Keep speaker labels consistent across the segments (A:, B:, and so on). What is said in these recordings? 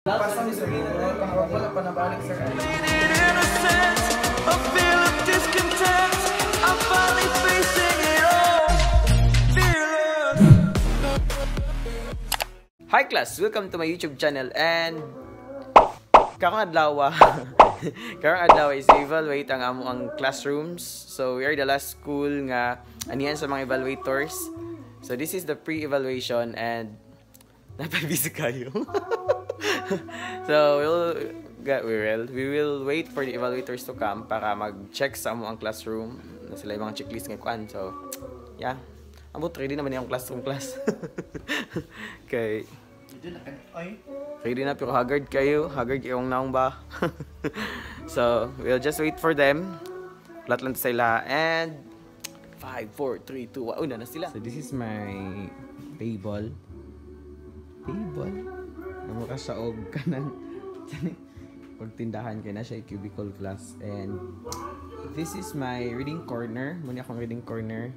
A: Pasa mi sir, wala pa nabalik, sir.
B: Innocence, a feel of discontent. I'm finally facing it all. Fearless.
C: Hi, class! Welcome to my YouTube channel and karong adlaw is evaluate ang amo ang classrooms. So we are the last school nga anihan sa mga evaluators. So this is the pre-evaluation and napabisi kayo. So we will wait for the evaluators to come para mag-check sa amo ang classroom na sila yung mga checklist nga kuan. So yeah. Ambot ready naman yung classroom, class. Kay ready na pero haggard kayo. Haggard kayong naong ba? So, we'll just wait for them. Lahat lang sila. And 5, 4, 3, 2, 1. Una na sila. So, this is my table. Table? Amo ka sa og kanang pagtindahan kay na siya cubicle, class. And this is my reading corner. Muna akong reading corner.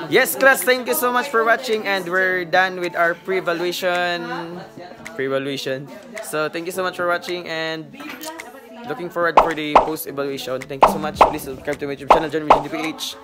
C: Yes, class, thank you so much for watching and we're done with our pre-evaluation. Pre-evaluation. So, thank you so much for watching and looking forward for the post-evaluation. Thank you so much. Please subscribe to my YouTube channel, John Mission DPH.